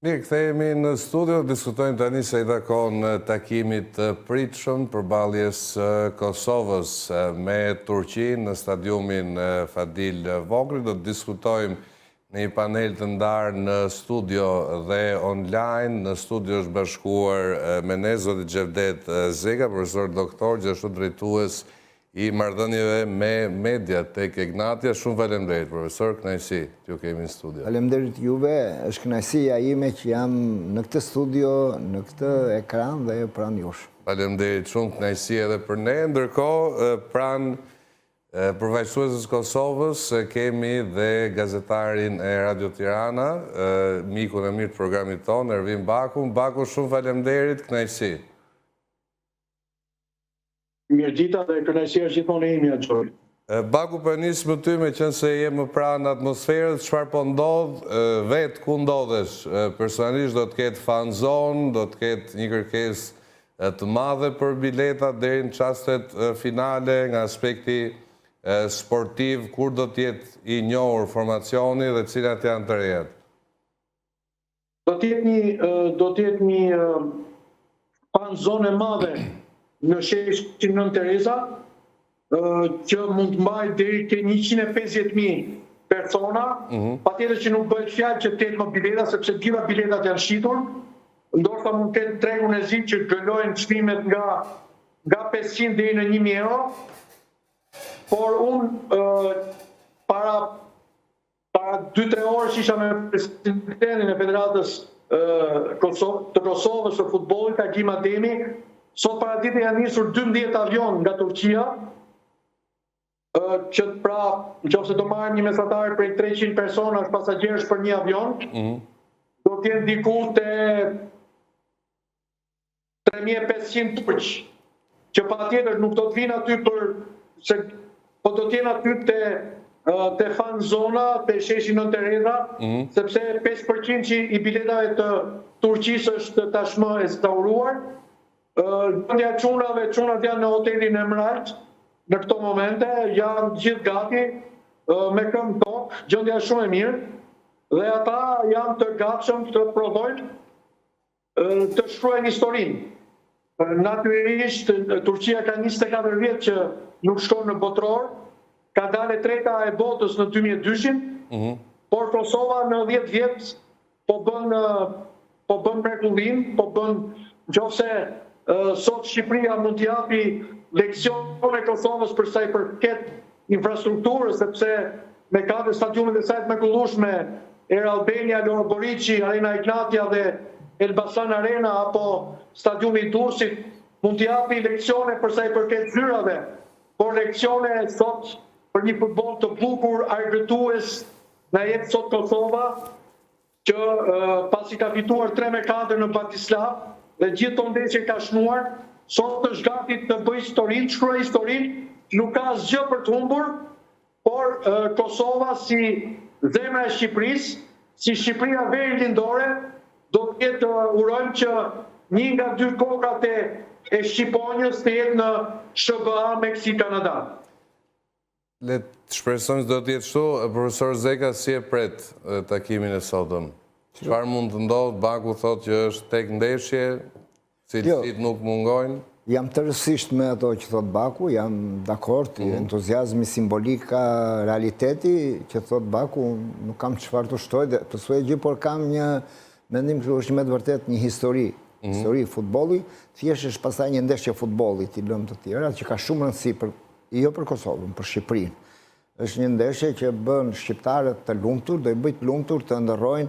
Mirë, kthehemi në studio, diskutojmë tani sa i takon takimit të pritshëm përballjes së Kosovës me Turqinë në stadiumin Fadil Vokrri. Do të diskutojmë në një panel të ndarë në studio dhe online. Në studio është bashkuar me ne zoti Xhevdet Zeka, profesor doktor, gjithashtu drejtues i marrëdhënieve me mediat tek Egnatia. Shumë faleminderit profesor, kënaqësi t'ju kemi në studio. Faleminderit juve, është kënaqësia ime që jam në këtë studio, në këtë ekran dhe pranë jush. Faleminderit shumë, kënaqësi edhe për ne. Ndërkohë, pranë përfaqësueses së Kosovës kemi dhe gazetarin e Radio Tirana, mikun e mirë të programit tonë, Ervin Bakun. Baku, shumë faleminderit, kënaqësi. Mirëdita dhe kënaqësia është gjithmonë e imja Xhoi. Baku po e nis me ty meqenëse je më pranë atmosferës, çfarë po ndodh, vetë ku ndodhesh personalisht do të ketë fan zonë, do të ketë një kërkesë të madhe për bileta deri në çastet finale nga aspekti sportiv, kur do të jetë i njohur formacioni dhe cilat janë të rejat? Do të jetë një do të jetë një fan zonë e madhe në sheshin Nënë Tereza, që mund të mbajë deri te 150.000 persona. Mm -hmm. Patjetër që nuk bëhet fjalë që të ketë më bileta, sepse të gjitha biletat janë shitur. Ndoshta mund të ketë tregun e zi që gëlojnë çmimet nga nga 500 deri në 1000 euro. Por unë para Para 2-3 orësh isha me presidentin e Federatës të Kosovës së futbollit, Agim Ademi. Sot paradite janë nisur 12 avionë nga Turqia, që pra, në qoftë se do marrim një mesatare prej 300 personash pasagjerësh për një avion, mm -hmm. do të jenë diku te 3500 turq, që patjetër nuk do të vinë aty për se po do të jenë aty te te fan zona, te sheshi Nënë Tereza, mm -hmm. sepse 5% i biletave të Turqisë është tashmë e ezauruar. Gjendja e çunave, çunat janë në hotelin Emerald në këto momente, janë gjithë gati me këmbë tokë, gjendja është shumë e mirë dhe ata janë të gatshëm të provojnë të shkruajnë historinë. Natyrisht, Turqia ka 24 vjet që nuk shkon në botëror, ka dalë e treta e botës në 2002-shin, mm -hmm. por Kosova në 10 vjet po bën po bën mrekullinë, po bën nëse sot Shqipëria mund t'i japi leksione Kosovës për sa i përket infrastrukturës, sepse me katër stadiumet e saj të mrekullueshme, Air Albania, Loro Boriçi, Arena Egnatia dhe Elbasan Arena apo stadiumi i Durrësit, mund t'i japi leksione për sa i përket zyrave, por leksione sot për një futboll të bukur, argëtues, na jep sot Kosova, që pasi ka fituar 3-4 në Bratislava dhe gjithë këto ndeshje ka shënuar, sot është gati të bëjë historinë, të shkruajë historinë, nuk ka asgjë për të humbur, por Kosova si zemra e Shqipërisë, si Shqipëria verilindore, do të jetë urojmë që një nga dy kokat e e Shqiponjës të jetë në SHBA, Meksikë, Kanada. Le të shpresojmë se do të jetë kështu. Profesor Zeka, si e pret takimin e sotëm? Çfarë mund të ndodhë? Baku thotë që është tek ndeshje, cilësitë jo, nuk mungojnë. Jam tërësisht me ato që thotë Baku, jam dakord, mm -hmm. entuziazmi, simbolika, realiteti që thotë Baku, nuk kam çfarë të shtoj dhe të shtoj gjë, por kam një mendim që është me të vërtetë një histori, mm -hmm. histori futbolli, thjesht është pastaj një ndeshje futbolli, t'i lëmë të tjera, që ka shumë rëndësi për Jo për Kosovën, për Shqipërinë. Është një ndeshje që bën shqiptarët të lumtur, do i bëjë të lumtur të ëndërrojnë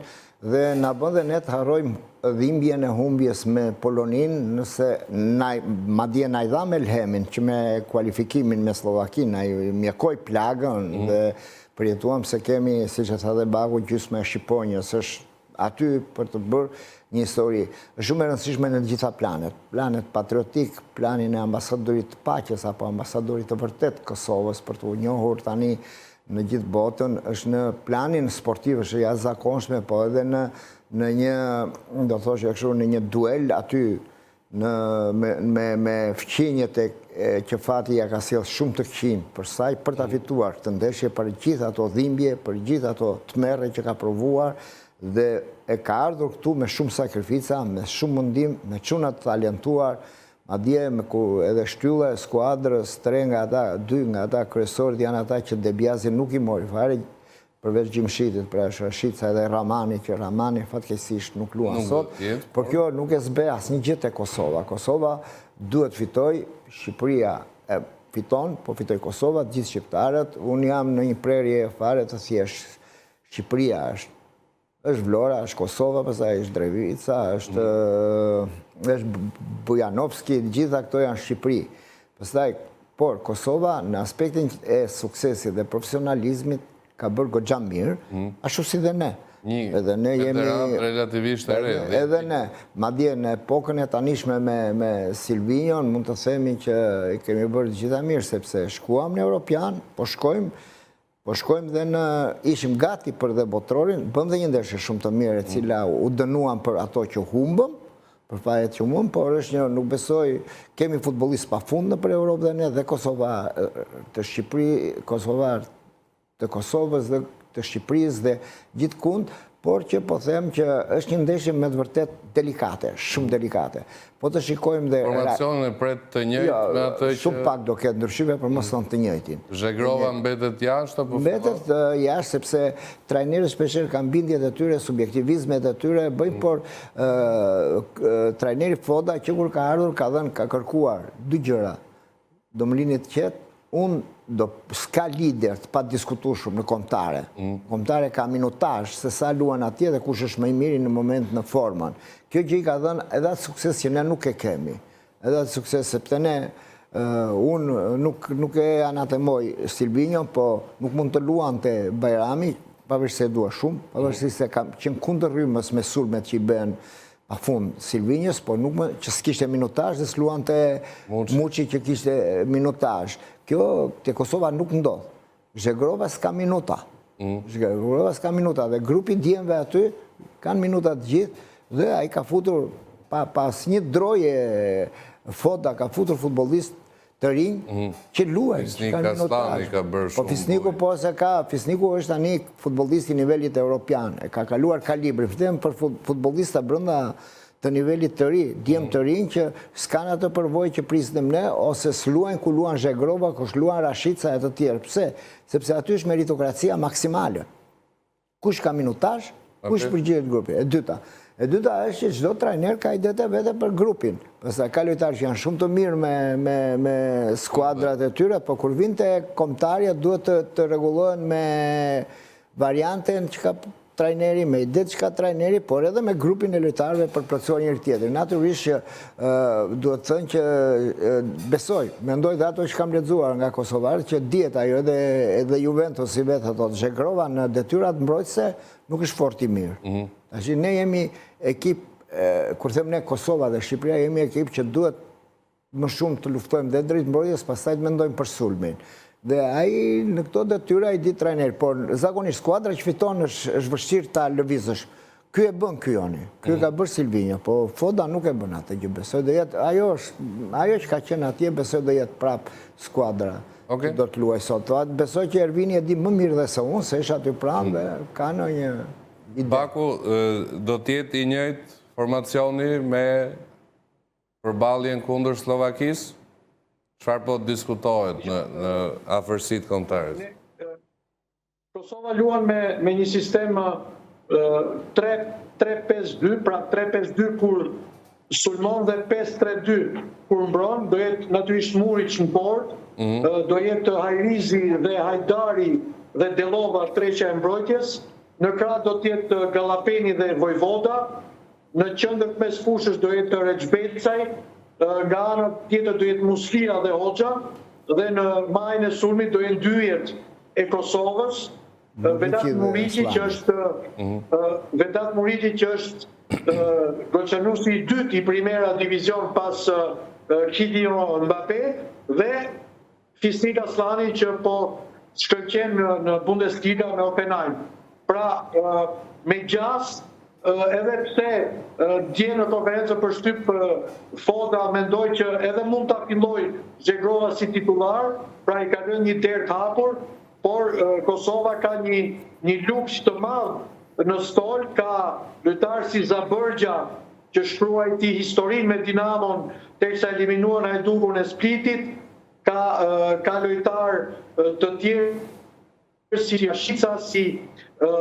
dhe na bën dhe ne të harrojmë dhimbjen e humbjes me Poloninë, nëse na madje na i dha melhemin që me kualifikimin me Sllovakinë na i mjekoi plagën mm. dhe përjetuam se kemi, siç e tha dhe Baku, gjysma e shqiponjës, është aty për të bërë një histori. Është shumë e rëndësishme në të gjitha planet. Planet patriotik, planin e ambasadorit të paqes apo ambasadorit të vërtetë të Kosovës për t'u njohur tani në gjithë botën, është në planin sportiv është e jashtëzakonshme, po edhe në në një, do thoshja kështu, në një duel aty në me me me fqinjët e, e që fati ja ka sjellë shumë të këqinj për saj për ta fituar këtë ndeshje për gjithë ato dhimbje, për gjithë ato tmerre që ka provuar Dhe e ka ardhur këtu me shumë sakrifica, me shumë mundim, me çuna të talentuar, madje me ku edhe shtylla e skuadrës, tre nga ata, dy nga ata kryesorët janë ata që De Biazi nuk i mori fare, përveç Gjimshitit, pra është Rashica edhe Rrahmani, që Rrahmani fatkeqësisht nuk luan sot, por kjo nuk e zbeh asnjë gjë te Kosova. Kosova duhet fitojë, Shqipëria e fiton, po fitoi Kosova, të gjithë shqiptarët, unë jam në një prerje fare të thjeshtë. Shqipëria është është Vlora, është Kosova, pastaj është Drevica, është është Bujanovski, të gjitha këto janë Shqipëri. Pastaj, por Kosova në aspektin e suksesit dhe profesionalizmit ka bërë goxha mirë, mm. ashtu si dhe ne. Një edhe ne jemi relativisht e re. Edhe ne, madje në epokën e tanishme me me Silvinjon mund të themi që i kemi bërë të gjitha mirë sepse shkuam në Europian, po shkojmë Po shkojmë dhe në, ishim gati për dhe botërorin, bëmë dhe një ndeshje shumë të mirë e cila u dënuam për ato që humbëm, për fajet që humbëm, por është një, nuk besoj, kemi futbollistë pa fund nëpër Europë dhe ne dhe Kosova të Shqipëri, Kosovar të Kosovës dhe të Shqipërisë dhe gjithkund, por që po them që është një ndeshje me të vërtetë delikate, shumë delikate. Po të shikojmë dhe... Formacionin e pret të njëjtë jo, me atë që... Shumë pak do ketë ndryshime, për mos thënë të njëjtin. Zhegrova mbetet jashtë apo Mbetet jashtë sepse trajnerët shpeshherë kanë bindjet e tyre, subjektivizmet e tyre, bëjnë, mm. por trajneri Foda që kur ka ardhur ka dhënë, ka kërkuar dy gjëra. Do më lini të qetë, unë do s'ka lider të padiskutueshëm në kombëtare. Mm. Kombëtare ka minutazh se sa luan atje dhe kush është më i miri në moment në formën. Kjo gjë i ka dhënë edhe atë sukses që ne nuk e kemi. Edhe atë sukses sepse ne unë nuk nuk e anatemoj Silvinjon, po nuk mund të luante Bajrami, pavarësisht se e dua shumë, pavarësisht se kam qenë kundër rrymës me sulmet që i bëhen pa fund Silvinjos, por nuk më që s'kishte minutazh dhe s'luante Muçi që kishte minutazh. Kjo te Kosova nuk ndodh. Zhegrova s'ka minuta. Mm. Zhegrova s'ka minuta dhe grupi i djemve aty kanë minuta të gjithë dhe ai ka futur pa pas një droje Foda ka futur futbollistë të rinj mhm. që luajnë, që kanë minutazh. Ka bërë po Fisniku po se ka, Fisniku është tani futbollist i nivelit europian, e ka kaluar kalibrin, flitem për futbollista brenda të nivelit të ri, djem të rinj që s'kanë atë përvojë që prisnim ne, ose s'luajnë ku luan Zhegrova, ku luan Rashica e të tjerë. Pse? Sepse aty është meritokracia maksimale. Kush ka minutazh, kush përgjigjet grupi. E dyta. E dyta është që çdo trajner ka idetë e veta për grupin. Pastaj ka lojtarë që janë shumë të mirë me me me skuadrat e tyre, po kur vijnë te kombëtarja duhet të të rregullohen me varianten që ka trajneri, me idetë që ka trajneri, por edhe me grupin e lojtarëve për të plotësuar njëri tjetrin. Natyrisht që duhet thënë që besoj, mendoj dhe ato që kam lexuar nga kosovarët që dihet ajo edhe edhe Juventusi vetë thotë Zhegrova në detyrat mbrojtëse nuk është fort i mirë. Mm -hmm. Tash ne jemi ekip kur them ne Kosova dhe Shqipëria jemi ekip që duhet më shumë të luftojmë dhe drejt mbrojtjes, pastaj të mendojmë për sulmin. Dhe ai në këto detyra i di trajneri, por zakonisht skuadra që fiton është është vështirë ta lëvizësh. Ky e bën ky Joni, ky e ka bërë Silvinjo, po Foda nuk e bën atë gjë, besoj do jetë ajo është ajo që ka qenë atje, besoj do jetë prap skuadra. Okay. Do të luajë sot. Besoj që Ervini e di më mirë dhe se unë, se është aty pranë dhe ka ndonjë ide. Baku do të jetë i njëjtë formacioni me përballjen kundër Sllovakisë? Çfarë po diskutohet në në afërsi të kombëtares? Kosova luan me me një sistem 3 3-5-2, pra 3-5-2 kur sulmon dhe 5-3-2 kur mbron, do jetë natyrisht Muriç në portë, mm -hmm. do jetë Hajrizi dhe Hajdari dhe Dellova treqja e mbrojtjes, në krah do të jetë Gallapeni dhe Vojvoda, Në qendër të mesfushës do jetë Rexhbecaj, nga ana tjetër do jetë Muslija dhe Hoxha dhe në majën e sulmit do jenë dy yjet e Kosovës, Vedat Muriqi që është mhm. Vedat Muriqi që është golshënuesi i dytë i Primera Division pas Kylian Mbappe dhe Fisnik Asllani që po shkëlqen në në Bundesliga me Hoffenheim. Pra, me gjasë, edhe pse dje në konferencën për shtyp Foda mendoi që edhe mund ta fillojë Zhegrova si titullar, pra i ka lënë një derë të hapur, por Kosova ka një një luks të madh. në stol, ka lojtarë si Zabërgja që shkruajti historinë me Dinamon teksa eliminuan Hajdukun e Splitit, ka ka lojtarë të tjerë si Rashica, si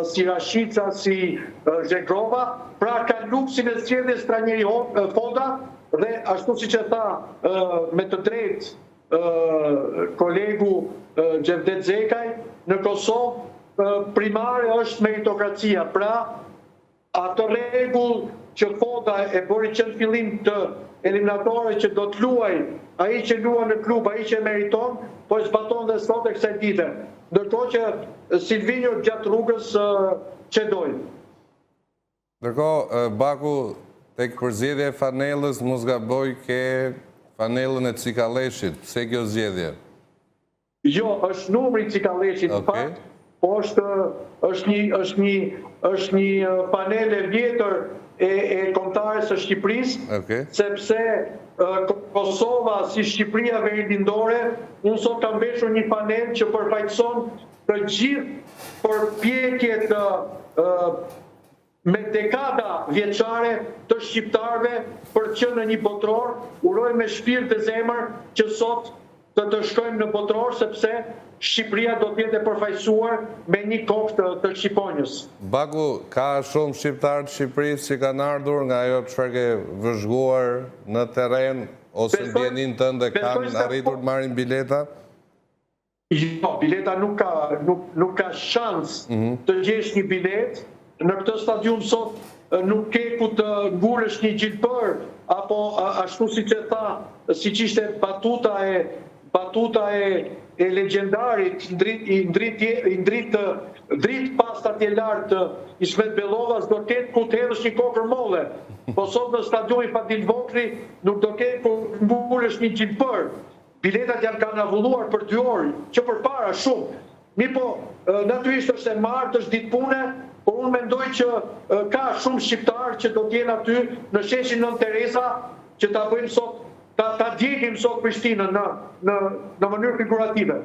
si Rashica, si Zhegrova, pra ka luksin e zgjedhjes trajneri Foda dhe ashtu siç e tha me të drejtë kolegu Xhevdet Zekaj, në Kosovë primare është meritokracia, pra atë rregull që Foda e bëri që në fillim të eliminatore që do të luajë ai që luan në klub, ai që e meriton, po e zbaton dhe sot e kësaj dite. Ndërkohë që Silvinjo gjatë rrugës çedoi. Ndërkohë, Baku, tek përzgjedhja e fanellës, mos gaboj ke fanellën e Cikalleshit, pse kjo zgjedhje? Jo, është numri i Cikalleshit në fakt, po është është një është një është një fanellë e vjetër e e kombëtares së Shqipërisë, sepse Kosova si Shqipëria verilindore, unë sot kam veshur një fanellë që përfaqëson të gjithë përpjekjet me dekada vjeçare të shqiptarëve për të qenë në një botëror, uroj me shpirt dhe zemër që sot të të shkojmë në botëror sepse Shqipëria do të jetë e përfaqësuar me një kokë të, të shqiponjës. Baku, ka shumë shqiptarë të Shqipërisë që kanë ardhur nga ajo çfarë ke vëzhguar në terren ose në dijeninë tënde kanë arritur të marrin bileta? Jo, bileta nuk ka, nuk nuk ka shans të gjesh një biletë. Në këtë stadium sot nuk ke ku të ngulësh një gjilpër apo ashtu siç e tha, siç ishte batuta e batuta e e legjendarit ndrit i ndrit i ndrit dritë pastë atje lart Ismet Bellova s'do ketë ku të hedhësh një kokërr molle. Po sot në stadiumin Fadil Vokrri nuk do ketë ku të ngulësh një gjilpër. Biletat janë kanë avulluar për dy orë, që përpara shumë. Mirëpo, natyrisht është e martë, është ditë pune, por unë mendoj që ka shumë shqiptarë që do të jenë aty në sheshin Nënë Tereza që ta bëjmë sot, ta ta djegim sot Prishtinën në në në mënyrë figurative.